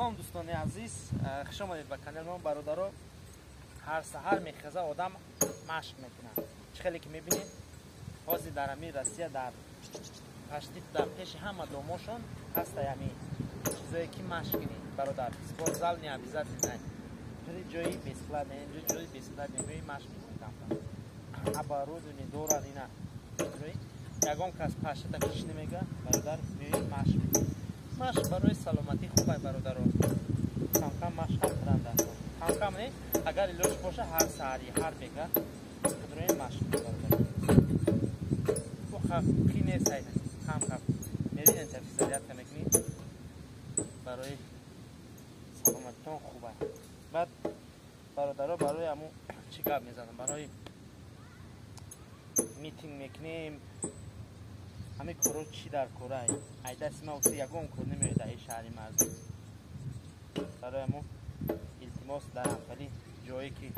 Салом дӯстони азиз, хуш омадед ба канали мо бародаро. Ҳар саҳар мехеза одам машқ мекунад. Чӣ хеле ки мебинед, ҳозир дар ҳамин Россия дар пашти дар пеши ҳама домошон ҳаст ҳамин чизое ки машқ кунед бародар. Спортзал не обязательно. Ҷои бесплатный, инҷо ҷои бесплатный меои машқ мекунед камтар. Оборудование дорад ина. Ягон кас пашата киш намега, бародар меои машқ мекунед. Машқ барои саломатӣ хуб ай бародаро. Камкам машқ ҳам кунанд. Камкам не, агар илоҷ боша ҳар саҳари, ҳар бега худрои машқ бародар. Хи нест ай камкам. Мери энтефизарядка мекунӣ барои саломатитон хуб ай. Баъд бародаро барои ҳамун чӣ гап мезанам, барои митинг мекунем, ҳамин корҳо чӣ дар кора ай? Ай дасти ма уфта ягон кор намеояд дар ин шаҳри мардум. Барои ҳамун илтимос дар ҳамхели ҷое ки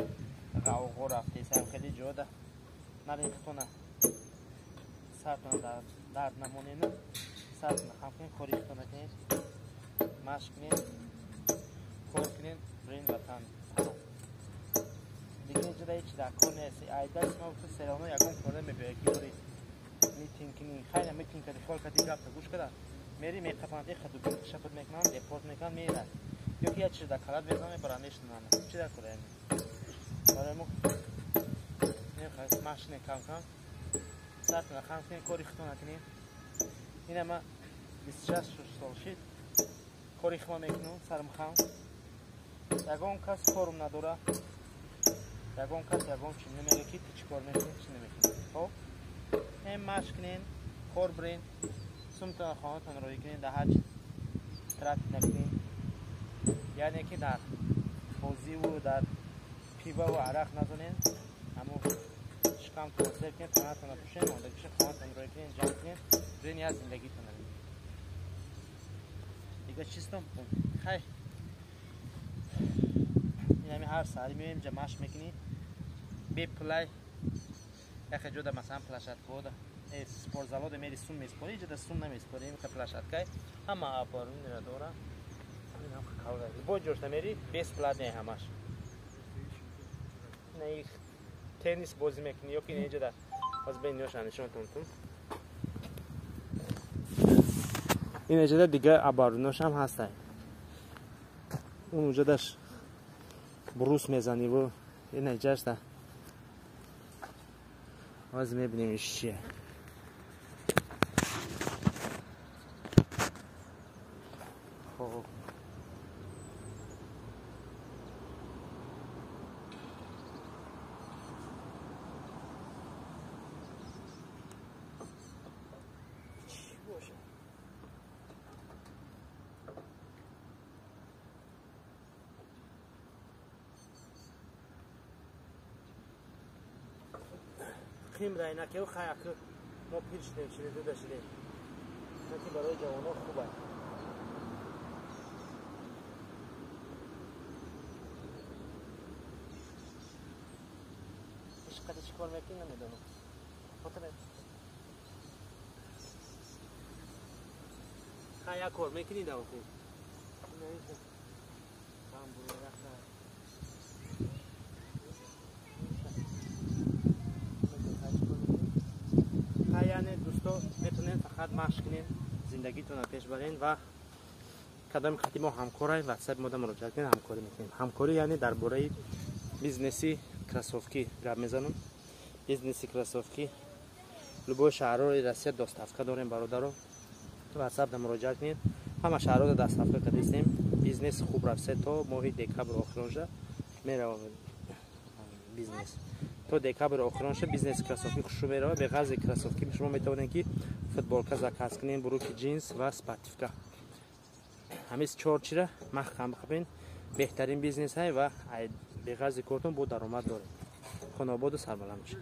ғавғо рафтест, ҳамхели ҷода нарин худтона сартона дард намонена, сартона хам кунед, кори худтона кунед, машқ кунед, кор кунед, бирин ватан. Дига ҷода ҳеч дар кор нест. Ай дасти ма уфта серавно ягон кор намебиёяд ки бори митинг кунӣ. Хайна митинг кардӣ, хол кардӣ, гапта гӯш када, мери меқапанд, ихаду шапат мекунанд, депорт мекунанд, мерад. Ё ки як чиз дар калат мезананд, мебаранд, мешунанд. Чӣ дар кора яъне? Барои мо мехоҳем машқ кунем кам-кам, сартона хам кунем, кори худтона кунем. Ина ма 26 сол шид, кори хума мекунам, сарам хам. Ягон кас корум надора, ягон кас ягон чиз намега ки ту чӣ кор мекунӣ, чӣ намекунӣ. Хоб? Ҳем машқ кунен, кор бирен, сумтона хонатон роҳӣ кунен, дар ҳар чиз тратит накунен. Яъне ки дар бозиву дар пиваву арақ назанен, ҳамун шикамтонро сер кунен, танатонро пӯшен, мондагиша хонатон роҳӣ кунен, ҷамъ кунен, бирен як зиндагитонро бинед. Дига чистон? Хай, ин ҳамин ҳар саҳари меоем инҷа машқ мекунӣ, бепулай. Яке ҷода масалан площадкаода спортзалода мери сум меспорӣ, иҷода сум намеспорӣ, инқа площадкай ҳама оборудование дора. Любой ҷош намери бесплатный ҳамаш. Ина теннис бозӣ мекунӣ ё ки ина иҷода ҳозир бин ёша нишонтон тун. Ин иҷода дига оборудованиешам ҳастай. Он уҷодаш брус мезаниву ина иҷашда ҳозир мебинем иш чие. Хоб. Чӣ боша? Қим райнакев хай акы мо пир шудем, чилидуда шудем. Ки барои ҷавонон хуб аст. Иш қадар чӣ кор мекунӣ намедонам. Хай як кор мекунӣ дар охир. Яъне дӯсто метавонед фақат машқ кунед, зиндагитонро пеш барен ва кадоми хати мо ҳамкорай ватсап мода муроҷиат кунед, ҳамкорӣ мекунем. Ҳамкорӣ яъне дар бораи бизнеси кроссовки гап мезанам. Бизнеси кроссовки любой шаҳрҳои Россия доставка дорем бародаро. Ватсапда муроҷиат кунед, ҳама шаҳрҳода доставка кардастем. Бизнес хуб рафта то моҳи декабр охиронша мерава бизнес. То декабр охиронша бизнеси кроссовки хушрӯ мерава. Беғарзи кроссовки шумо метавонед ки футболка заказ кунед, брюки ҷинс ва спативка. Ҳамин чор чира маҳкам бихабен, беҳтарин бизнес ҳай ва беғарзи кортон бо даромад доред. Хонободу сарбаланд бошед.